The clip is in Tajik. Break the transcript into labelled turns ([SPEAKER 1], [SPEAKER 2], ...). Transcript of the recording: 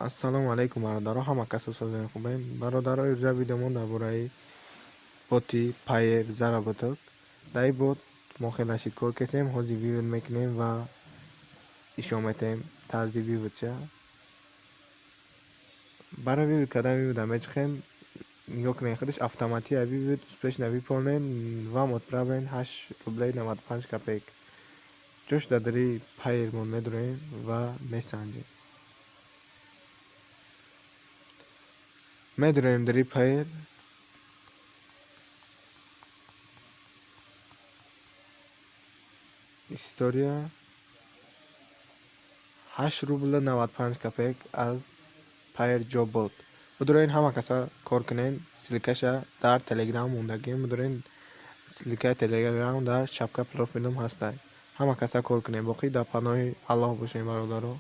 [SPEAKER 1] Ассалому алайкум, бародаро, ҳама касо созем, хубем. Бародаро, ирӯза видеомон дар бораи боти Payeer заработок. Дар ин бот мо хеле ашид кор кесем, ҳозир вывод мекунем ва ишон метаҳем тарзи выводша. Барои вывод кардан вывода мечиқем, нигоҳ кунед, худаш автоматия вывод успешно выполнен, вам отправлен 8 рублей 95 копеек. Ҷош дар дари Payeer мон медуроем ва месанҷем. Медуроем дари Payeer. История 8 рубля 95 копеек аз Payeer ҷо бот. Бидуроен, ҳама каса кор кунен, ссылкаша дар Телеграм мондагием, бидуроен, ссылкаи Телеграм дар шапка профилам ҳастай. Ҳама каса кор кунен, боқӣ дар паноҳи Аллоҳ бошем, бародаро.